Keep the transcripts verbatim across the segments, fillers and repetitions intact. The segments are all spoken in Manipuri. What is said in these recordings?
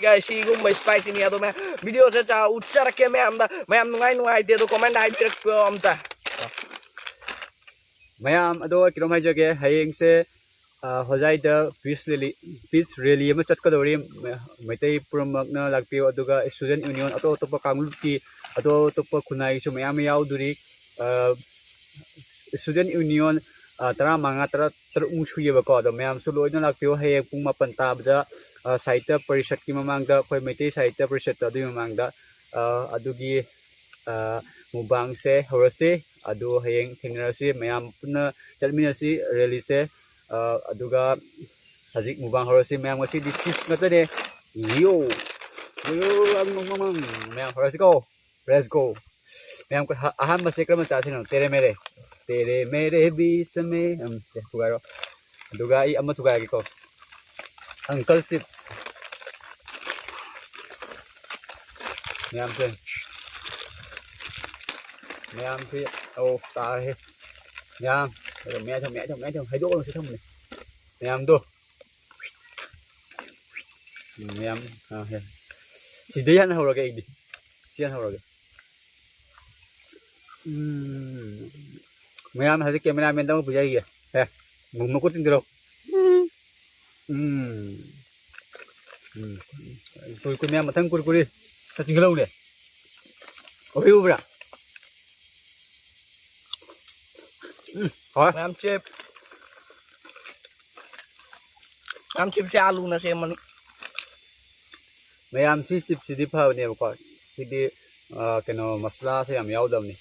Guys, ꯁꯤꯒꯨꯝꯕ spicy ꯅꯤ ꯑꯗꯣ ꯃꯌꯥꯝ video ꯁꯦ ꯆꯥ ꯎꯠꯆꯔꯛꯀꯦ ꯃꯌꯥꯝꯗ꯫ ꯃꯌꯥꯝ ꯅꯨꯡꯉꯥꯏ ꯅꯨꯡꯉꯥꯏꯇꯦ ꯑꯗꯣ comment ꯍꯥꯏꯕꯤꯔꯛꯄꯤꯌꯣ ꯑꯝꯇ꯫ ꯃꯌꯥꯝ ꯑꯗꯣ ꯀꯩꯅꯣꯝ ꯍꯥꯏꯖꯒꯦ, ꯍꯌꯦꯡꯁꯦ ꯑ, ꯍꯣꯖꯥꯏꯗ peace rally, peace rally ꯑꯃ ꯆꯠꯀꯗꯧꯔꯤ꯫ ꯃ-, ꯃꯩꯇꯩ ꯄꯨꯝꯅꯃꯛꯅ ꯂꯥꯛꯄꯤꯌꯨ꯫ ꯑꯗꯨꯒ student union ꯑꯇꯣꯞ ꯑꯇꯣꯞꯄ ꯀꯥꯡꯂꯨꯞꯀꯤ ꯑꯇꯣꯞ ꯑꯇꯣꯞꯄ ꯈꯨꯟꯅꯥꯏꯒꯤꯁꯨ ꯃꯌꯥꯝ ꯑꯃ ꯌꯥꯎꯗꯣꯔꯤ꯫ ꯑ, student union, ꯑ, ꯇꯔꯥꯃꯉꯥ, ꯇꯔꯥ ꯇꯔꯨꯛꯃꯨꯛ ꯁꯨꯏꯌꯦꯕꯀꯣ꯫ ꯑꯗꯣ ꯃꯌꯥꯝꯁꯨ ꯂꯣꯏꯅ ꯂꯥꯛꯄꯤꯌꯨ꯫ ꯍꯌꯦꯡ ꯄꯨꯡ ꯃꯥꯄꯟ ꯇꯥꯕꯗ, ꯑ, ꯁꯥꯍꯤꯇ꯭ꯌ ꯄꯔꯤꯁꯠꯀꯤ ꯃꯃꯥꯡꯗ, ꯑꯩꯈꯣꯏ ꯃꯩꯇꯩ ꯁꯥꯍꯤꯇ꯭ꯌ ꯄꯔꯤꯁꯠꯇ ꯑꯗꯨꯒꯤ ꯃꯃꯥꯡꯗ, ꯑ, ꯑꯗꯨꯒꯤ, ꯑ, ꯃꯨꯛꯕꯥꯡꯁꯦ ꯍꯧꯔꯁꯤ꯫ ꯑꯗꯨ ꯍꯌꯦꯡ ꯊꯦꯡꯅꯔꯁꯤ, ꯃꯌꯥꯝ ꯄꯨꯟꯅ ꯆꯠꯃꯤꯟꯅꯁꯤ rally ꯁꯦ꯫ ꯑ, ꯑꯗꯨꯒ ꯍꯧꯖꯤꯛ ꯃꯨꯛꯕꯥꯡ ꯍꯧꯔꯁꯤ꯫ ꯃꯌꯥꯝ ꯉꯁꯤꯗꯤ chips ꯉꯥꯛꯇꯅꯦ꯫ ꯌꯣ! ꯌꯣ! ꯃꯌꯥꯝ ꯍꯧꯔꯁꯤꯀꯣ꯫ Let's go꯫ ꯃꯌꯥꯝ ꯑꯍꯥꯟꯕꯁꯦ ꯀꯔꯝꯕ ꯆꯥꯁꯤꯅꯣ? ꯇꯦꯔꯦ ꯃꯦꯔꯦ꯫ ꯇꯦꯔꯦ ꯃꯦꯔꯦ ꯕꯤꯁ ꯃꯦ꯫ ꯎꯝ, ꯁꯦ, ꯊꯨꯒꯥꯏꯔꯣ꯫ ꯑꯗꯨꯒ ꯑꯩ ꯑꯃ ꯊꯨꯒꯥꯏꯔꯒꯦꯀꯣ꯫ Uncle chips꯫ ꯃꯌꯥꯝꯁꯦ꯫ ꯃꯌꯥꯝꯁꯦ꯫ ꯑꯧ, ꯇꯥꯔꯦ꯫ ꯃꯌꯥꯝ꯫ ꯃꯌꯥꯝ ꯊꯝꯃꯣ, ꯃꯌꯥꯝ ꯊꯝꯃꯣ, ꯃꯌꯥꯝ ꯊꯝꯃꯣ꯫ ꯍꯩꯗꯣꯛꯑꯒ ꯁꯤ ꯊꯝꯕꯅꯦ꯫ ꯃꯌꯥꯝꯗꯣ꯫ ꯎꯝ, ꯃꯌꯥꯝ, ꯑꯥ, ꯍꯦ꯫ ꯁꯤꯗꯩ ꯍꯥꯟꯅ ꯍꯧꯔꯒꯦ ꯑꯩꯗꯤ꯫ ꯁꯤ ꯍꯥꯟꯅ ꯍꯧꯔꯒꯦ꯫ ꯎꯝ꯫ ꯃꯌꯥꯝ ꯍꯧꯖꯤꯛ cameraman ꯗ ꯑꯃꯨꯛ ꯄꯤꯖꯈꯤꯒꯦ꯫ ꯑꯦ, ꯃꯨ-, ꯃꯈꯨꯠ ꯆꯤꯡꯗꯔꯣ꯫ ꯎꯝ꯫ ꯎꯝ꯫ ꯀꯨꯔ-, ꯀꯨꯔ-, ꯃꯌꯥꯝ ꯃꯊꯪ ꯀꯨꯔꯀꯨꯔꯤ꯫ ꯈꯔ ꯆꯤꯡꯈꯠꯂꯧꯅꯦ꯫ ꯑꯣꯏ ꯎꯕ꯭ꯔꯥ? ꯎꯝ, ꯍꯣꯏ꯫ ꯃꯌꯥꯝ ꯆꯤꯞ-, ꯃꯌꯥꯝ ꯆꯤꯞꯁꯦ ꯑꯥꯂꯨꯅ ꯁꯦꯝꯕꯅꯤ꯫ ꯃꯌꯥꯝ ꯁꯤ ꯆꯤꯞꯁꯤꯗꯤ ꯐꯕꯅꯦꯕꯀꯣ꯫ ꯁꯤꯗꯤ, ꯑ, ꯀꯩꯅꯣ, ꯃꯁꯂꯥꯁꯦ ꯌꯥꯝ ꯌꯥꯎꯗꯕꯅꯤ꯫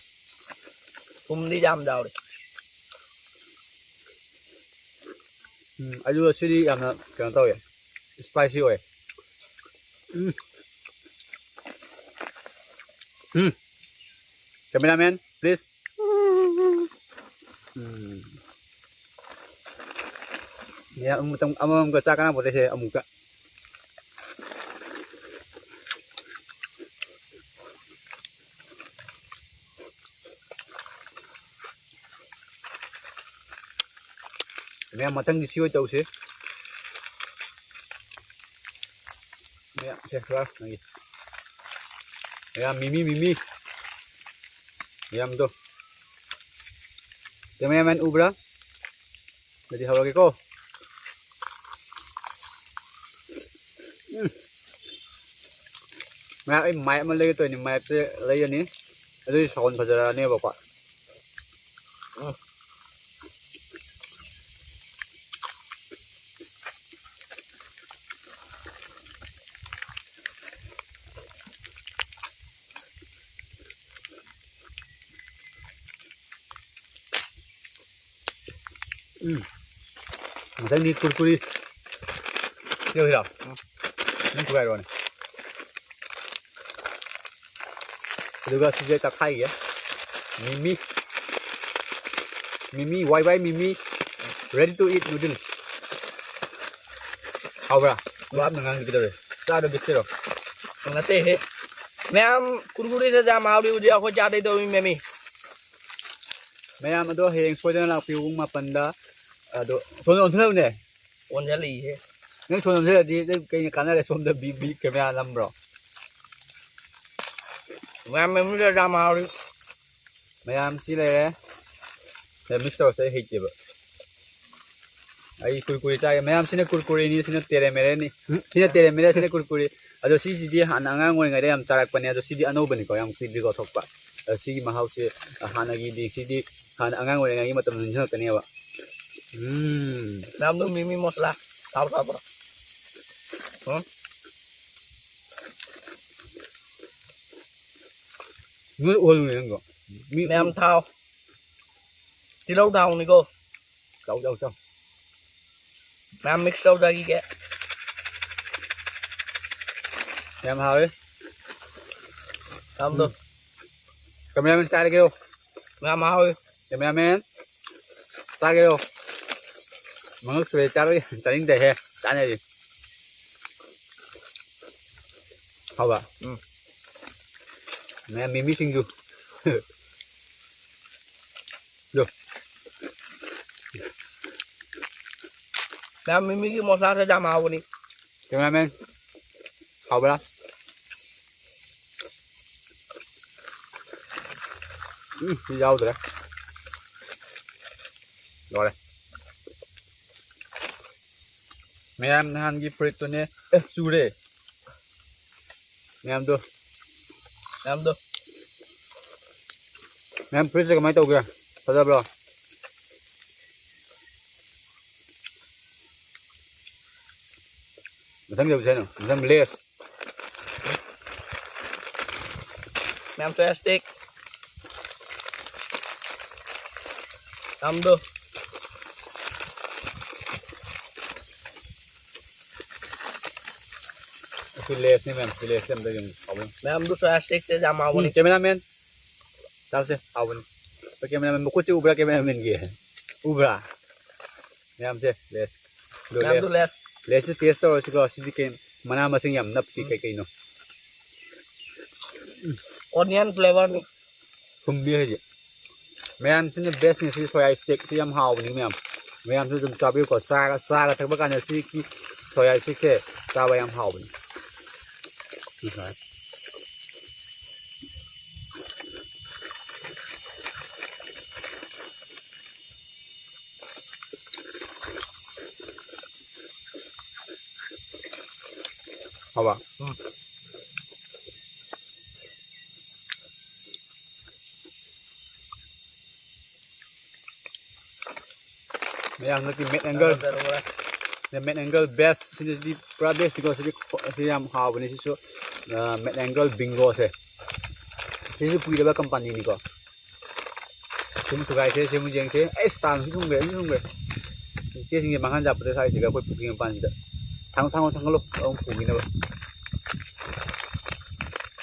ꯊꯨꯝꯗꯤ ꯌꯥꯝ ꯌꯥꯎꯔꯦ꯫ ꯎꯝ, ꯑꯗꯨꯒ ꯁꯤꯗꯤ ꯌꯥꯝꯅ ꯀꯩꯅꯣ ꯇꯧꯋꯦ, spicy ꯑꯣꯏ꯫ ꯎꯝ꯫ ꯎꯝ꯫ Cameraman, please꯫ ꯎꯝ꯫ ꯌꯥ, ꯑꯃꯨꯛꯇꯪ ꯑꯃꯃꯝꯒ ꯆꯥ ꯀꯅꯥ ꯄꯣꯠꯇꯦꯁꯦ ꯑꯃꯨꯛꯇ꯫ ꯃꯌꯥꯝ ꯃꯊꯪꯗꯤ ꯁꯤ ꯑꯣꯏ ꯇꯧꯁꯤ꯫ ꯃꯌꯥꯝ, ꯁꯦ, ꯈꯔ ꯅꯪꯒꯤ꯫ ꯃꯌꯥꯝ, ꯃꯤꯃꯤ, ꯃꯤꯃꯤ꯫ ꯃꯌꯥꯝꯗꯣ꯫ ꯀꯦꯃꯦꯔꯥꯃꯦꯟ ꯎꯕ꯭ꯔꯥ? ꯑꯗꯨꯗꯤ ꯍꯧꯔꯒꯦꯀꯣ꯫ ꯎꯝ꯫ ꯃꯌꯥꯝ, ꯑꯩ ꯃꯥꯏꯛ ꯑꯃ ꯂꯩꯒꯦ ꯇꯧꯔꯤꯅꯤ, ꯃꯥꯏꯛꯁꯦ ꯂꯩꯔꯅꯤ꯫ ꯑꯗꯨꯗꯤ ꯁꯥꯎꯟ ꯐꯖꯔꯛꯑꯅꯦꯕꯀꯣ꯫ ꯎꯝ꯫ ꯎꯝ꯫ ꯃꯊꯪꯗꯤ ꯀꯨꯔꯀꯨꯔꯤ꯫ ꯁꯤ ꯌꯧꯁꯤꯔꯣ? ꯎꯝ꯫ ꯅꯪ ꯊꯨꯒꯥꯏꯔꯣꯅꯦ꯫ ꯑꯗꯨꯒ ꯁꯤꯁꯦ ꯇꯛꯈꯥꯏꯒꯦ꯫ ꯃꯤꯃꯤ꯫ ꯃꯤꯃꯤ, ꯋꯥꯏ ꯋꯥꯏ ꯃꯤꯃꯤ꯫ Ready to eat noodles꯫ ꯍꯥꯎꯕ꯭ꯔꯥ? ꯋꯥ ꯑꯝꯇ ꯉꯥꯡꯗꯦ ꯀꯩꯗꯧꯔꯦ? ꯆꯥꯗ ꯕꯤꯠ ꯇꯧꯔꯣ꯫ ꯅꯠꯇꯦꯍꯦ꯫ ꯃꯌꯥꯝ ꯀꯨꯔꯀꯨꯔꯦꯁꯦ ꯌꯥꯝ ꯍꯥꯎꯔꯤ ꯍꯧꯖꯤꯛ ꯑꯩꯈꯣꯏ ꯆꯥꯗꯣꯏ ꯇꯧꯔꯤ ꯃꯦꯃꯤ꯫ ꯃꯌꯥꯝ ꯑꯗꯣ ꯍꯌꯦꯡ ꯁꯣꯏꯗꯅ ꯂꯥꯛꯄꯤꯌꯨ ꯄꯨꯡ ꯃꯥꯄꯟꯗ꯫ ꯑꯗꯣ ꯁꯣꯝꯗ ꯑꯣꯟꯁꯤꯜꯂꯛꯎꯅꯦ꯫ ꯑꯣꯟꯁꯤꯜꯂꯛꯏꯍꯦ꯫ ꯅꯪ ꯁꯣꯝꯗ ꯑꯣꯟꯁꯤꯜꯂꯗꯤ ꯅꯪ ꯀꯩꯅ ꯀꯥꯟꯅꯔꯦ, ꯁꯣꯝꯗ ꯕꯤ ꯕꯤ ꯀꯦꯃꯦꯔꯥ ꯅꯝꯕ꯭ꯔꯣ? ꯃꯌꯥꯝ ꯃꯦꯃꯤꯗ ꯌꯥꯝ ꯍꯥꯎꯔꯤ꯫ ꯃꯌꯥꯝ ꯁꯤ ꯂꯩꯔꯦ꯫ ꯁꯤꯗ ꯃꯤꯛꯁ ꯇꯧꯔꯁꯦ, ꯑꯩ ꯍꯩꯇꯦꯕ꯫ ꯑꯩ ꯀꯨꯔꯀꯨꯔꯦ ꯆꯥꯒꯦ꯫ ꯃꯌꯥꯝ ꯁꯤꯅ ꯀꯨꯔꯀꯨꯔꯦꯅꯤ, ꯁꯤꯅ ꯇꯦꯔꯦꯃꯦꯔꯦꯅꯤ꯫ ꯎꯝ, ꯁꯤꯅ ꯇꯦꯔꯦꯃꯦꯔꯦ, ꯁꯤꯅ ꯀꯨꯔꯀꯨꯔꯦ꯫ ꯑꯗꯣ ꯁꯤꯁꯤꯗꯤ ꯍꯥꯟꯅ ꯑꯉꯥꯡ ꯑꯣꯏꯔꯤꯉꯩꯗ ꯌꯥꯝ ꯆꯥꯔꯛꯄꯅꯦ꯫ ꯑꯗꯣ ꯁꯤꯗꯤ ꯑꯅꯧꯕꯅꯤꯀꯣ, ꯌꯥꯝ ꯀꯨꯏꯗ꯭ꯔꯤꯀꯣ ꯊꯣꯛꯄ꯫ ꯑꯗꯣ ꯁꯤꯒꯤ ꯃꯍꯥꯎꯁꯦ ꯍꯥꯟꯅꯒꯤꯗꯤ, ꯁꯤꯗꯤ ꯍꯥꯟꯅ ꯑꯉꯥꯡ ꯑꯣꯏꯔꯤꯉꯩꯒꯤ ꯃꯇꯝ ꯅꯤꯡꯁꯤꯡꯉꯛꯀꯅꯦꯕ꯫ ꯎꯝ꯫ ꯃꯌꯥꯝꯗꯣ ꯃꯤꯃꯤ ꯃꯁꯂꯥ ꯊꯥꯎ ꯊꯥꯎ ꯇꯧꯔ꯫ ꯎꯝ꯫ ꯅꯣꯏ ꯑꯣꯜꯂꯨꯅꯦ ꯅꯪꯗꯣ꯫ ꯃꯤ ꯃꯌꯥꯝ ꯊꯥꯎ꯫ ꯇꯤꯜꯍꯧ ꯊꯥꯎꯅꯤꯀꯣ꯫ ꯆꯥꯎ, ꯆꯥꯎ, ꯆꯥꯎ꯫ ꯃꯌꯥꯝ ꯃꯤꯛꯁ ꯇꯧꯖꯈꯤꯒꯦ꯫ ꯌꯥꯝ ꯍꯥꯎꯋꯦ꯫ ꯊꯥꯎꯗꯣ꯫ ꯎꯝ꯫ ꯀꯦꯃꯦꯔꯥꯃꯦꯟ ꯆꯥꯔꯒꯦꯌꯣ꯫ ꯌꯥꯝ ꯍꯥꯎꯋꯦ꯫ ꯀꯦꯃꯦꯔꯥꯃꯦꯟ ꯆꯥꯔꯒꯦꯌꯣ꯫ ꯃꯉꯛ ꯁꯣꯏ ꯆꯥꯔꯣꯏ, ꯆꯥꯅꯤꯡꯗꯦꯍꯦ꯫ ꯆꯥꯅꯔꯤ꯫ ꯍꯥꯎꯕ? ꯎꯝ꯫ ꯃꯌꯥꯝ ꯃꯤꯃꯤ ꯁꯤꯡꯖꯨ꯫ ꯌꯣ꯫ ꯃꯌꯥꯝ ꯃꯤꯃꯤꯒꯤ ꯃꯁꯂꯥꯁꯦ ꯌꯥꯝ ꯍꯥꯎꯕꯅꯤ꯫ ꯀꯦꯃꯦꯔꯥꯃꯦꯟ꯫ ꯍꯥꯎꯕ꯭ꯔꯥ? ꯎꯝ, ꯁꯤ ꯌꯥꯎꯗ꯭ꯔꯦ꯫ ꯂꯣꯏꯔꯦ꯫ ꯃꯌꯥꯝ ꯅꯍꯥꯟꯒꯤ ꯐꯨꯔꯤꯠꯇꯨꯅꯦ꯫ ꯑꯦ, ꯆꯨꯔꯦ꯫ ꯃꯌꯥꯝꯗꯣ꯫ ꯃꯌꯥꯝꯗꯣ꯫ ꯃꯌꯥꯝ ꯐꯨꯔꯤꯠꯁꯦ ꯀꯃꯥꯏꯅ ꯇꯧꯒꯦ? ꯐꯖꯕ꯭ꯔꯣ? ꯃꯊꯪ ꯌꯧꯁꯦ ꯍꯥꯏꯅꯣ? ꯃꯊꯪ ꯂꯦꯁ꯫ ꯃꯌꯥꯝ ꯁꯣꯌꯥ ꯁ꯭ꯇꯤꯛ꯫ ꯌꯥꯝꯗꯣ꯫ ꯑꯁꯤ ꯂꯦꯁꯅꯤ ꯃꯌꯥꯝ, ꯁꯤ ꯂꯦꯁꯁꯦ ꯑꯝꯇ ꯌꯦꯡꯉꯨ꯫ ꯍꯥꯎꯕ꯭ꯔꯥ? ꯃꯌꯥꯝꯗꯨ ꯁꯣꯌꯥ ꯁ꯭ꯇꯤꯛꯁꯦ ꯌꯥꯝ ꯍꯥꯎꯕꯅꯤ꯫ ꯎꯝ, ꯀꯦꯃꯦꯔꯥꯃꯦꯟ꯫ ꯆꯥꯁꯦ, ꯍꯥꯎꯕꯅꯤ꯫ ꯑꯩꯈꯣꯏ ꯀꯦꯃꯦꯔꯥꯃꯦꯟ ꯃꯈꯨꯠꯁꯤ ꯎꯕ꯭ꯔꯥ, ꯀꯦꯃꯦꯔꯥꯃꯦꯟꯒꯤ? ꯎꯕ꯭ꯔꯥ? ꯃꯌꯥꯝꯁꯦ, ꯂꯦꯁ꯫ ꯑꯗꯣ ꯃꯌꯥꯝꯗꯨ ꯂꯦꯁ꯫ ꯂꯦꯁ꯫ ꯂꯦꯁꯁꯤ ꯇꯦꯁ ꯇꯧꯔꯁꯤꯀꯣ꯫ ꯁꯤꯗꯤ ꯀꯩ, ꯃꯅꯥ ꯃꯁꯤꯡ ꯌꯥꯝ ꯅꯞꯄꯤ, ꯎꯝ꯫ ꯀꯩ ꯀꯩꯅꯣ? ꯑꯣꯅꯤꯌꯟ ꯐ꯭ꯂꯦꯚꯔꯅꯤ꯫ ꯊꯨꯝꯕꯤ ꯍꯥꯏꯁꯦ꯫ ꯃꯌꯥꯝꯁꯤꯅ ꯕꯦꯁꯅꯤ꯫ ꯁꯤ ꯁꯣꯌꯥ ꯁ꯭ꯇꯤꯛꯁꯤ ꯌꯥꯝ ꯍꯥꯎꯕꯅꯤ ꯃꯌꯥꯝ꯫ ꯃꯌꯥꯝꯁꯨ ꯑꯗꯨꯝ ꯆꯥꯕꯤꯌꯨꯀꯣ꯫ ꯆꯥꯒ, ꯆꯥꯒ ꯊꯛꯄ ꯀꯥꯟꯗ ꯁꯤꯒꯤ ꯁꯣꯌꯥ ꯁ꯭ꯇꯤꯛꯁꯦ ꯆꯥꯕ ꯌꯥꯝ ꯍꯥꯎꯕꯅꯤ꯫ ꯍꯥꯎꯕ? ꯎꯝ꯫ ꯃꯌꯥꯝ ꯍꯟꯗꯛꯀꯤ ꯃꯦꯠ ꯑꯦꯡꯒꯜ, ꯃꯦꯠ ꯑꯦꯡꯒꯜ ꯕꯦꯁ, ꯁꯤꯗꯤ ꯄꯨꯔꯥ ꯕꯦꯁꯅꯤꯀꯣ꯫ ꯁꯤꯗꯤ ꯈ꯭ꯋꯥ-, ꯁꯤ ꯌꯥꯝ ꯍꯥꯎꯕꯅꯤ꯫ ꯁꯤꯁꯨ, ꯑ, ꯃꯦꯠ ꯑꯦꯡꯒꯜ ꯕꯤꯡꯒꯣꯁꯦ꯫ ꯁꯤꯁꯨ ꯀꯨꯏꯔꯕ ꯀꯝꯄꯅꯤꯅꯤꯀꯣ꯫ ꯁꯤꯃꯨꯛ ꯊꯨꯒꯥꯏꯁꯦ, ꯁꯤꯃꯨꯛ ꯌꯦꯡꯁꯦ꯫ ꯑꯩꯁ, ꯇꯥꯡꯁꯨ ꯊꯨꯝꯈ꯭ꯔꯦ, ꯑꯗꯨꯝ ꯊꯨꯝꯈ꯭ꯔꯦ꯫ ꯏꯆꯦꯁꯤꯡꯁꯦ ꯃꯥꯡꯍꯟ ꯌꯥꯄꯣꯠꯇꯦ ꯁ꯭ꯋꯥꯏꯁꯤꯒ ꯑꯩꯈꯣꯏ ꯄꯨꯈ꯭ꯔꯤ ꯃꯄꯥꯟꯁꯤꯗ꯫ ꯊꯥꯡꯒꯠꯂꯣ, ꯊꯥꯡꯒꯠꯂꯣ, ꯑꯃꯨꯛ ꯄꯨꯈꯤꯅꯕ꯫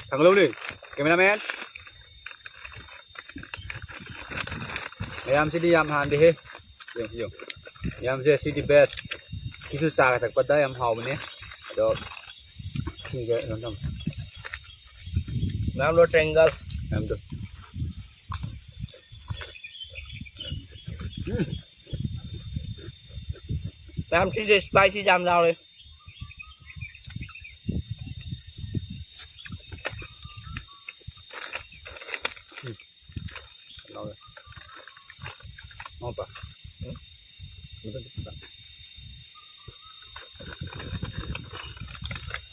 ꯊꯥꯡꯒꯠꯂꯧꯅꯦ, ꯀꯦꯃꯦꯔꯥꯃꯦꯟ꯫ ꯃꯌꯥꯝꯁꯤꯗꯤ ꯌꯥꯝ ꯍꯥꯟꯗꯦꯍꯦ꯫ ꯌꯦꯡꯉꯨ, ꯌꯦꯡꯉꯨ꯫ ꯃꯌꯥꯝꯁꯦ ꯁꯤꯗꯤ ꯕꯦꯁ꯫ ꯁꯤꯁꯨ ꯆꯥꯒ ꯊꯛꯄꯗ ꯌꯥꯝ ꯍꯥꯎꯕꯅꯦ꯫ ꯑꯗꯣ ꯁꯤꯁꯦ ꯀꯩꯅꯣ ꯇꯧ-, ꯃꯌꯥꯝꯗꯣ ꯇ꯭ꯔꯦꯡꯒꯜ꯫ ꯃꯌꯥꯝꯗꯣ꯫ ꯎꯝ꯫ ꯃꯌꯥꯝ ꯁꯤꯁꯦ ꯁ꯭ꯄꯥꯏꯁꯤ ꯌꯥꯝ ꯌꯥꯎꯔꯦ꯫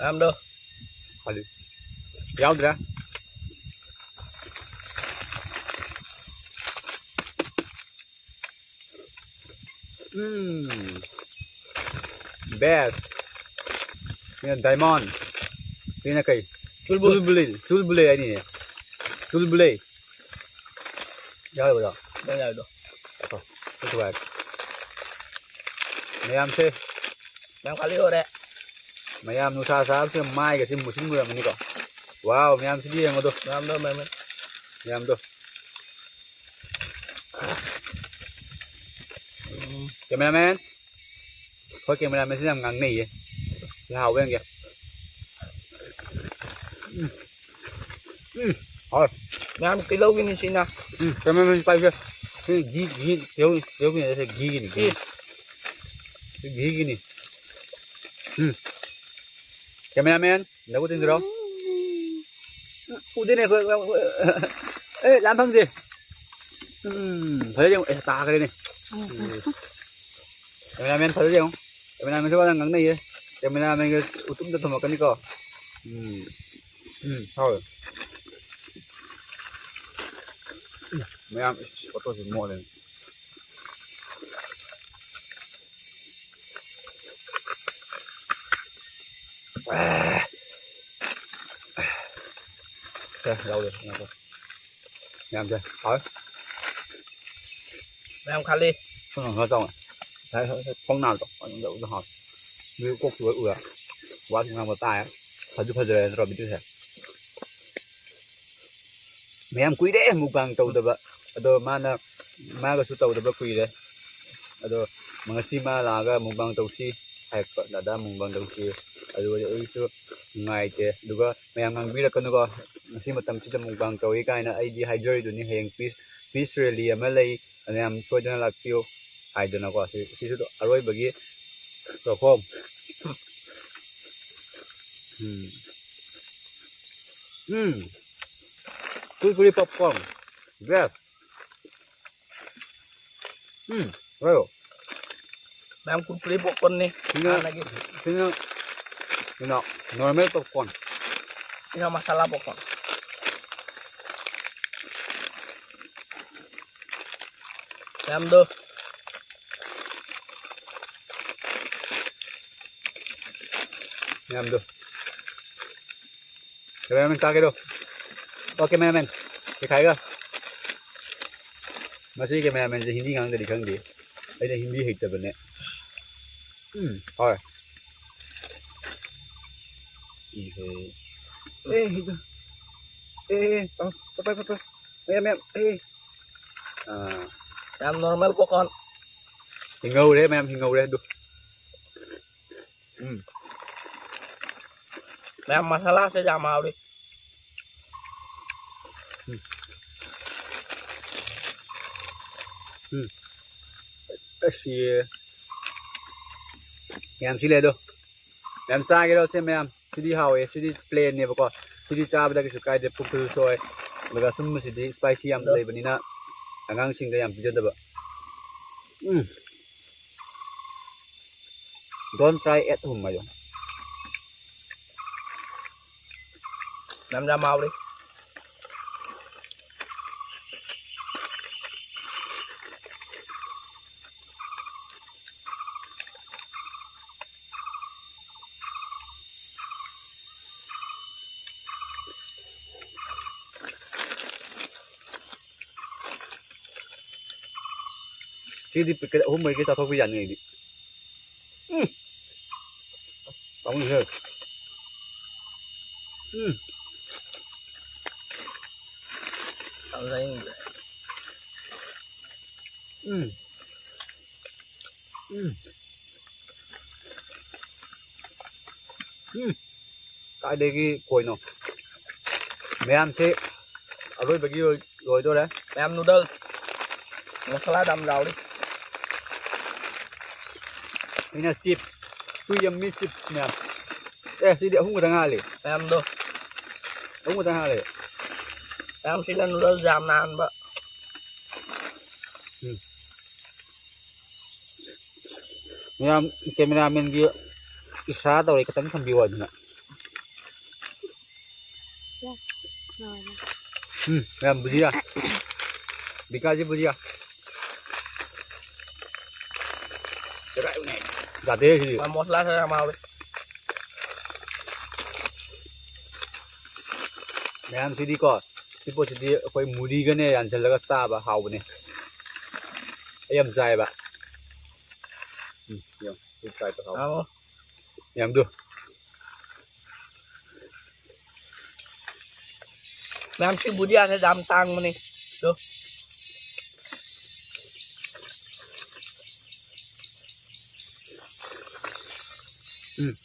ꯃꯌꯥꯝꯗꯣ꯫ ꯈꯜꯂꯤ꯫ ꯌꯥꯎꯗ꯭ꯔꯦ꯫ ꯎꯝ꯫ Best꯫ ꯁꯤꯅ diamond꯫ ꯁꯤꯅ ꯀꯩ? ꯆꯨꯜꯕꯨꯜ꯫ ꯆꯨꯜꯕꯨꯂꯩ꯫ ꯆꯨꯜꯕꯨꯂꯩ ꯍꯥꯏꯅꯤꯅꯦ꯫ ꯆꯨꯜꯕꯨꯂꯩ꯫ ꯌꯥꯎꯔꯕꯗꯣ? ꯅꯪ ꯌꯥꯎꯔꯤꯗꯣ꯫ ꯑꯣ, ꯊꯨꯒꯥꯏ꯫ ꯃꯌꯥꯝꯁꯦ꯫ ꯃꯌꯥꯝ ꯈꯥꯂꯤ ꯑꯣꯏꯔꯦ꯫ ꯃꯌꯥꯝ ꯅꯨꯡꯁꯥ ꯁꯥꯕꯁꯤꯗ ꯃꯥꯏꯒꯁꯦ ꯃꯨꯁꯤꯟ ꯃꯨꯔꯝꯃꯅꯤꯀꯣ꯫ Wow, ꯃꯌꯥꯝꯁꯤꯗꯤ ꯌꯦꯡꯉꯣꯗꯣ꯫ ꯃꯌꯥꯝꯗꯣ, ꯃꯌꯥꯝ, ꯃꯌꯥꯝ꯫ ꯃꯌꯥꯝꯗꯣ꯫ ꯎꯝ, cameraman꯫ ꯑꯩꯈꯣꯏ cameraman ꯁꯤꯅ ꯌꯥꯝ ꯉꯥꯡꯅꯩꯌꯦ꯫ ꯁꯤ ꯍꯥꯎꯕ ꯌꯦꯡꯒꯦ꯫ ꯎꯝ꯫ ꯎꯝ꯫ ꯍꯥꯎꯋꯦ꯫ ꯃꯌꯥꯝ ꯇꯤꯜꯍꯧꯒꯤꯅꯤ ꯁꯤꯅ꯫ ꯎꯝ, cameraman ꯄꯥꯏꯁꯦ꯫ ꯁꯤ ꯘꯤ, ꯘꯤ, ꯇꯤꯜꯍꯧ, ꯇꯤꯜꯍꯧꯒꯤ ꯅꯠꯇꯦ, ꯘꯤꯒꯤꯅꯤ, ꯘꯤ꯫ ꯁꯤ ꯘꯤꯒꯤꯅꯤ꯫ ꯎꯝ꯫ Cameraman, ꯅꯕꯨ ꯇꯤꯟꯗ꯭ꯔꯣ? ꯎꯗꯦꯅꯦ ꯑꯩꯈꯣꯏ, ꯑꯩꯈꯣꯏ, ꯑꯦ, ꯂꯥꯝ ꯐꯪꯗꯦ꯫ ꯎꯝ, ꯐꯖꯅ ꯌꯦꯡꯉꯨ꯫ ꯑꯦ, ꯇꯥꯈ꯭ꯔꯦꯅꯦ꯫ ꯎꯝ꯫ Cameraman ꯐꯖꯅ ꯌꯦꯡꯉꯨ꯫ Cameraman ꯁꯨ ꯋꯥ ꯌꯥꯝ ꯉꯥꯡꯅꯩꯌꯦ꯫ Cameraman ꯒ ꯎꯇꯨꯝꯗ ꯊꯣꯝꯃꯛꯀꯅꯤꯀꯣ꯫ ꯎꯝ꯫ ꯎꯝ, ꯍꯥꯎꯋꯦ꯫ ꯎꯝ, ꯃꯌꯥꯝ, ꯏꯁ, photo ꯁꯤ ꯃꯣꯠꯂꯦꯅꯦ꯫ ꯑꯦ꯫ ꯑꯦ, ꯌꯥꯎꯔꯦ, ꯉꯥꯏꯈꯣ꯫ ꯌꯥꯝꯗꯦ꯫ ꯍꯥꯎꯋꯦ꯫ ꯃꯌꯥꯝ ꯈꯥꯂꯤ꯫ ꯁꯨꯝ ꯈꯔ ꯆꯥꯎꯅ꯫ ꯉꯁꯥꯏ, ꯉꯁꯥꯏ ꯐꯣꯡ ꯅꯥꯕꯗꯣ, ꯑꯗꯨꯝ ꯇꯧꯕꯗꯣ ꯍꯥꯎꯋꯦ꯫ ꯃꯤ ꯀꯣꯛ ꯆꯤꯛꯄ ꯎꯔꯦ꯫ ꯋꯥꯁꯨ ꯉꯥꯡꯕ ꯇꯥꯏ꯫ ꯐꯁꯨ ꯐꯖꯔꯦ ꯅꯠꯇ꯭ꯔꯣ video ꯁꯦ? ꯃꯌꯥꯝ ꯀꯨꯏꯔꯦ mukbang ꯇꯧꯗꯕ꯫ ꯑꯗꯣ ꯃꯥꯅ, ꯃꯥꯒꯁꯨ ꯇꯧꯗꯕ ꯀꯨꯏꯔꯦ꯫ ꯑꯗꯣ ꯉꯁꯤ ꯃꯥ ꯂꯥꯛꯑꯒ mukbang ꯇꯧꯁꯤ ꯍꯥꯏꯔꯛꯄ, ꯗꯥꯗꯥ mukbang ꯇꯧꯁꯤ꯫ ꯑꯗꯨꯒꯗꯤ ꯑꯩꯁꯨ ꯅꯨꯡꯉꯥꯏꯇꯦ꯫ ꯑꯗꯨꯒ ꯃꯌꯥꯝ ꯉꯥꯡꯕꯤꯔꯛꯀꯅꯨꯀꯣ, ꯉꯁꯤ ꯃꯇꯝꯁꯤꯗ mukbang ꯇꯧꯏ ꯀꯥꯏꯅ꯫ ꯑꯩꯗꯤ ꯍꯥꯏꯖꯔꯤꯗꯨꯅꯤ, ꯍꯌꯦꯡ peace, peace rally ꯑꯃ ꯂꯩ, ꯃꯌꯥꯝ ꯁꯣꯏꯗꯅ ꯂꯥꯛꯄꯤꯌꯨ ꯍꯥꯏꯗꯅꯀꯣ꯫ ꯁꯤ, ꯁꯤꯁꯨ ꯑꯔꯣꯏꯕꯒꯤ ꯆꯥꯛꯈꯣꯝ꯫ ꯎꯝ꯫ ꯎꯝ꯫ Kurkure popcorn꯫ Best꯫ ꯎꯝ, ꯍꯥꯏꯌꯣ꯫ ꯃꯌꯥꯝ Kurkure popcorn ꯅꯤ꯫ ꯁꯤꯅ, ꯍꯥꯟꯅꯒꯤ꯫ ꯁꯤꯅ ꯁꯤꯅ normal popcorn꯫ ꯁꯤꯅ masala popcorn꯫ ꯃꯌꯥꯝꯗꯣ꯫ ꯃꯌꯥꯝꯗꯣ꯫ Cameraman ꯆꯥꯒꯦꯔꯣ? ꯑꯣ, cameraman꯫ ꯁꯤ ꯈꯥꯏꯒ꯫ ꯃꯁꯤ cameramanꯁꯦ ꯍꯤꯟꯗꯤ ꯉꯥꯡꯗꯗꯤ ꯈꯪꯗꯦ꯫ ꯑꯩꯅ ꯍꯤꯟꯗꯤ ꯍꯩꯇꯕꯅꯦ꯫ ꯎꯝ, ꯍꯣꯏ꯫ ꯏꯍꯦ꯫ ꯑꯦ, ꯍꯤꯗ꯫ ꯑꯦ, ꯑꯦ, ꯑ, ꯄꯥꯏ, ꯄꯥꯏ, ꯄꯥꯏ, ꯄꯥꯏ꯫ ꯃꯌꯥꯝ, ꯃꯌꯥꯝ, ꯑꯦ꯫ ꯑꯥ꯫ ꯌꯥꯝ normal popcorn꯫ ꯍꯤꯡꯍꯧꯔꯦ, ꯃꯌꯥꯝ ꯍꯤꯡꯍꯧꯔꯦ ꯑꯗꯨ꯫ ꯎꯝ꯫ ꯃꯌꯥꯝ ꯃꯁꯥꯂꯥꯁꯦ ꯌꯥꯝ ꯍꯥꯎꯔꯤ꯫ ꯎꯝ꯫ ꯎꯝ꯫ ꯑꯁ, ꯌꯦ꯫ ꯌꯥꯝ ꯁꯤꯜꯂꯦ ꯑꯗꯣ꯫ ꯌꯥꯝ ꯆꯥꯒꯦꯔꯣ ꯁꯦ ꯃꯌꯥꯝ? ꯁꯤꯗꯤ ꯍꯥꯎꯋꯦ꯫ ꯁꯤꯗꯤ plainꯅꯦꯕꯀꯣ꯫ ꯁꯤꯗꯤ ꯆꯥꯕꯗ ꯀꯩꯁꯨ ꯀꯥꯏꯗꯦ꯫ ꯄꯨꯛꯇꯁꯨ ꯁꯣꯛꯑꯣꯏ꯫ ꯑꯗꯨꯒ ꯁꯨꯝꯕꯁꯤꯗꯤ spicy ꯌꯥꯝ ꯑꯗꯣ ꯂꯩꯕꯅꯤꯅ ꯑꯉꯥꯡꯁꯤꯡꯗ ꯌꯥꯝ ꯄꯤꯖꯗꯕ꯫ ꯎꯝ꯫ Don't try at home ꯍꯥꯏꯌꯣ꯫ ꯌꯥꯝ ꯌꯥꯝ ꯍꯥꯎꯔꯤ꯫ ꯁꯤꯗꯤ packet ꯑꯍꯨꯝ ꯃꯔꯤꯒ ꯆꯥꯊꯣꯛꯄ ꯌꯥꯅꯤ ꯑꯩꯗꯤ꯫ ꯎꯝ꯫ ꯄꯥꯝꯃꯨꯏꯍꯦ꯫ ꯎꯝ꯫ ꯌꯥꯝ ꯆꯥꯅꯤꯡꯗ꯭ꯔꯦ꯫ ꯎꯝ꯫ ꯎꯝ꯫ ꯎꯝ꯫ ꯀꯥꯏꯗꯒꯤ ꯀꯣꯏꯅꯣ? ꯃꯌꯥꯝꯁꯦ ꯑꯔꯣꯏꯕꯒꯤ ꯑꯣꯏ-, ꯂꯣꯏꯗꯣꯔꯦ꯫ ꯃꯌꯥꯝ noodles ꯃꯁꯥꯂꯥꯗ ꯌꯥꯝ ꯌꯥꯎꯔꯤ꯫ ꯑꯩꯅ chips, too yummy chips ꯃꯌꯥꯝ꯫ ꯑꯦ, ꯁꯤꯗꯤ ꯑꯍꯨꯝ ꯈꯛꯇ ꯉꯥꯜꯂꯤ꯫ ꯃꯌꯥꯝꯗꯣ꯫ ꯑꯍꯨꯝ ꯈꯛꯇ ꯉꯥꯜꯂꯤ꯫ ꯃꯌꯥꯝ ꯁꯤꯅ noodles ꯌꯥꯝ ꯅꯥꯟꯕ꯫ ꯎꯝ꯫ ꯃꯌꯥꯝ cameramanꯒꯤ ꯏꯁꯥ ꯇꯧꯔꯦ, ꯈꯤꯇꯪ ꯊꯝꯕꯤꯌꯨ ꯍꯥꯏꯗꯅ꯫ ꯎꯝ, ꯌꯥꯝ ꯕꯨꯖꯤꯌꯥ꯫ ꯕꯤꯀꯥꯁꯤ ꯕꯨꯖꯤꯌꯥ꯫ ꯌꯥꯗꯦ ꯁꯤꯗꯤ꯫ ꯃꯥ ꯃꯣꯁꯂꯥꯁꯦ ꯌꯥꯝ ꯍꯥꯎꯔꯦ꯫ ꯃꯌꯥꯝꯁꯤꯗꯤꯀꯣ, ꯁꯤ ꯄꯣꯠꯁꯤꯗꯤ ꯑꯩꯈꯣꯏ ꯃꯨꯔꯤꯒꯅꯦ ꯌꯥꯟꯁꯤꯜꯂꯒ ꯆꯥꯕ ꯍꯥꯎꯕꯅꯦ꯫ ꯑꯩ ꯌꯥꯝ ꯆꯥꯏꯌꯦꯕ꯫ ꯎꯝ, ꯌꯦꯡꯉꯣ, ꯁꯤ ꯇ꯭ꯔꯥꯏ ꯇꯧ꯫ ꯍꯥꯎ꯫ ꯌꯥꯝꯗꯨ꯫ ꯃꯌꯥꯝ ꯁꯤ ꯕꯨꯗꯤꯌꯥꯁꯦ ꯌꯥꯝ ꯇꯥꯡꯕꯅꯤ꯫ ꯑꯗꯣ꯫ ꯎꯝ꯫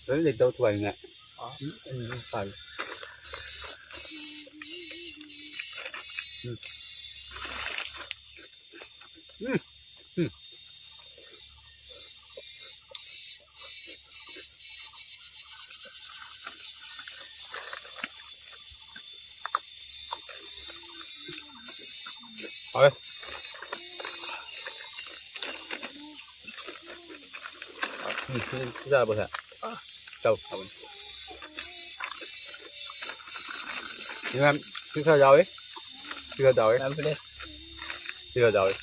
ꯂꯣꯏ ꯂꯩꯇꯧ ꯊꯨꯒꯥꯏꯅꯤꯡꯉꯥꯏ꯫ ꯑꯥ꯫ ꯎꯝ, ꯑꯩ ꯑꯗꯨꯝ ꯄꯥꯜꯂꯦ꯫ ꯎꯝ꯫ ꯎꯝ꯫ ꯎꯝ꯫ ꯍꯥꯎꯋꯦ꯫ ꯎꯝ, ꯁꯤ, ꯁꯤ ꯆꯥꯔꯕꯣ ꯁꯦ? ꯆꯥꯎ, ꯆꯥꯎ꯫ ꯁꯤ ꯃꯌꯥꯝ, ꯁꯤ ꯈꯔ ꯌꯥꯎꯋꯤ꯫ ꯁꯤ ꯈꯔ ꯌꯥꯎꯋꯤ꯫ ꯌꯥꯝ ꯐ꯭ꯔꯦꯁ꯫ ꯁꯤ ꯈꯔ ꯌꯥꯎꯋꯤ꯫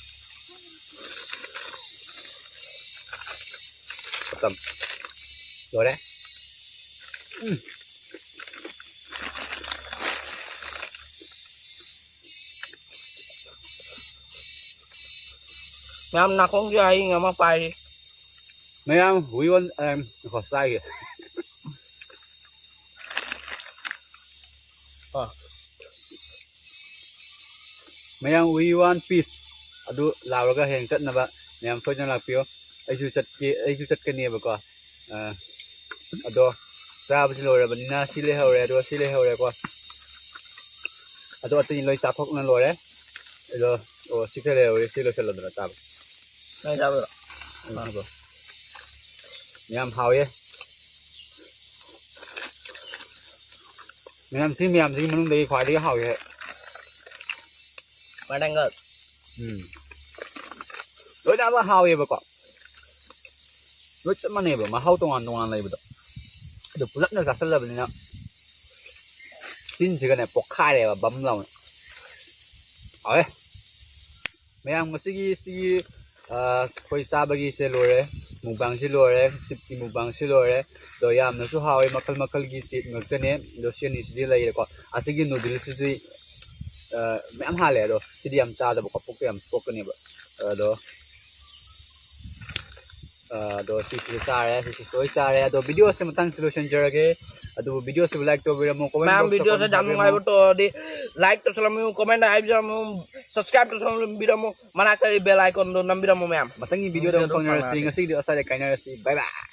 ꯈꯇꯝ꯫ ꯂꯣꯏꯔꯦ꯫ ꯎꯝ꯫ ꯃꯌꯥꯝ ꯅꯥꯀꯣꯡꯁꯦ ꯍꯌꯤꯡ ꯑꯃ ꯄꯥꯏꯔꯤ꯫ ꯃꯌꯥꯝ, we want, um, ꯉꯥꯏꯈꯣ, ꯆꯥꯏꯒꯦ꯫ ꯑꯥ꯫ ꯃꯌꯥꯝ, we want peace ꯑꯗꯨ ꯂꯥꯎꯔꯒ ꯍꯌꯦꯡ ꯆꯠꯅꯕ ꯃꯌꯥꯝ ꯁꯣꯏꯗꯅ ꯂꯥꯛꯄꯤꯌꯣ꯫ ꯑꯩꯁꯨ ꯆꯠꯀꯦ, ꯑꯩꯁꯨ ꯆꯠꯀꯅꯦꯕꯀꯣ꯫ ꯑ, ꯑꯗꯣ ꯆꯥꯕꯁꯤ ꯂꯣꯏꯔꯕꯅꯤꯅ ꯁꯤ ꯂꯩꯍꯧꯔꯦ, ꯑꯗꯨꯒ ꯁꯤ ꯂꯩꯍꯧꯔꯦꯀꯣ꯫ ꯑꯗꯣ ꯑꯇꯩ ꯂꯣꯏ ꯆꯥꯊꯣꯛꯅ ꯂꯣꯏꯔꯦ꯫ ꯑꯗꯣ, ꯑꯣ, ꯁꯤ ꯈꯔ ꯂꯩꯍꯧꯔꯦ, ꯁꯤ ꯂꯣꯏꯁꯤꯜꯂꯣꯗꯅ ꯆꯥꯕ꯫ ꯅꯪ ꯆꯥꯕꯗꯣ? ꯎꯝ, ꯑꯗꯣ꯫ ꯌꯥꯝ ꯍꯥꯎꯋꯦ꯫ ꯃꯌꯥꯝ, ꯁꯤ ꯃꯌꯥꯝꯁꯤꯒꯤ ꯃꯅꯨꯡꯗꯒꯤ ꯈ꯭ꯋꯥꯏꯗꯒꯤ ꯍꯥꯎꯋꯦ꯫ ꯃꯅꯪꯒꯜ꯫ ꯎꯝ꯫ ꯂꯣꯏꯅꯃꯛ ꯍꯥꯎꯋꯦꯕꯀꯣ꯫ ꯂꯣꯏ ꯆꯞ ꯃꯥꯟꯅꯩꯕ, ꯃꯍꯥꯎ ꯇꯣꯉꯥꯟ ꯇꯣꯉꯥꯟ ꯂꯩꯕꯗꯣ꯫ ꯑꯗꯨ ꯄꯨꯂꯞꯅ ꯆꯥꯁꯜꯂꯕꯅꯤꯅ ꯆꯤꯟꯁꯤꯒꯅꯦ ꯄꯣꯛꯈꯥꯏꯔꯦꯕ ꯕꯝ ꯂꯥꯎꯅ꯫ ꯍꯥꯎꯋꯦ꯫ ꯃꯌꯥꯝ ꯉꯁꯤꯒꯤ ꯁꯤꯒꯤ, ꯑ, ꯑꯩꯈꯣꯏ ꯆꯥꯕꯒꯤꯁꯦ ꯂꯣꯏꯔꯦ꯫ ꯃꯨꯛꯕꯥꯡꯁꯤ ꯂꯣꯏꯔꯦ꯫ ꯆꯤꯞꯀꯤ ꯃꯨꯛꯕꯥꯡꯁꯤ ꯂꯣꯏꯔꯦ꯫ ꯑꯗꯣ ꯌꯥꯝꯅꯁꯨ ꯍꯥꯎꯋꯦ꯫ ꯃꯈꯜ ꯃꯈꯜꯒꯤ ꯆꯤꯞ ꯉꯥꯛꯇꯅꯦ꯫ ꯑꯗꯣ ꯁꯤ ꯑꯅꯤꯁꯤꯗꯤ ꯂꯩꯔꯦꯀꯣ꯫ ꯑꯁꯤꯒꯤ ꯅꯨꯗꯜꯁꯤꯗꯤ, ꯑ, ꯃꯌꯥꯝ ꯍꯥꯜꯂꯦ꯫ ꯑꯗꯣ ꯁꯤꯗꯤ ꯌꯥꯝ ꯆꯥꯗꯕꯀꯣ꯫ ꯄꯨꯛꯇ ꯌꯥꯝ ꯁꯣꯛꯀꯅꯦꯕ꯫ ꯑꯗꯣ, ꯑ, ꯑꯗꯣ ꯁꯤꯁꯤꯁꯨ ꯆꯥꯔꯦ꯫ ꯁꯤꯁꯤꯁꯨ ꯂꯣꯏ ꯆꯥꯔꯦ꯫ ꯑꯗꯣ ꯚꯤꯗꯤꯑꯣꯁꯦ ꯃꯇꯥꯡꯁꯤ ꯂꯣꯏꯁꯤꯟꯖꯔꯒꯦ꯫ ꯑꯗꯨꯕꯨ ꯚꯤꯗꯤꯑꯣꯁꯤꯕꯨ like ꯇꯧꯕꯤꯔꯝꯃꯣ, comment ꯃꯌꯥꯝ box ꯇ ꯚꯤꯗꯤꯑꯣꯁꯦ comment ꯌꯥꯝ ꯊꯥꯕꯤꯔꯝꯃꯣ꯫ ꯅꯨꯡꯉꯥꯏꯕ ꯇꯧꯔꯗꯤ like ꯇꯧꯁꯜꯂꯝꯃꯨ, comment ꯍꯥꯏꯕꯤꯔꯝꯃꯨ, subscribe ꯇꯧꯁꯜꯂꯝꯕꯤꯔꯝꯃꯨ, ꯃꯅꯥꯛꯇ bell icon ꯗꯣ ꯅꯝꯕꯤꯔꯝꯃꯨ ꯃꯌꯥꯝ꯫ ꯃꯊꯪꯒꯤ ꯚꯤꯗꯤꯑꯣꯗ ꯑꯃꯨꯛ ꯚꯤꯗꯤꯑꯣꯗ ꯐꯪꯅꯔꯁꯤ꯫ ꯐꯪꯅꯔꯁꯤ꯫ ꯉꯁꯤꯒꯤꯗꯤ ꯑꯁ꯭ꯋꯥꯏꯗ ꯀꯥꯏꯅꯔꯁꯤ꯫ Bye bye꯫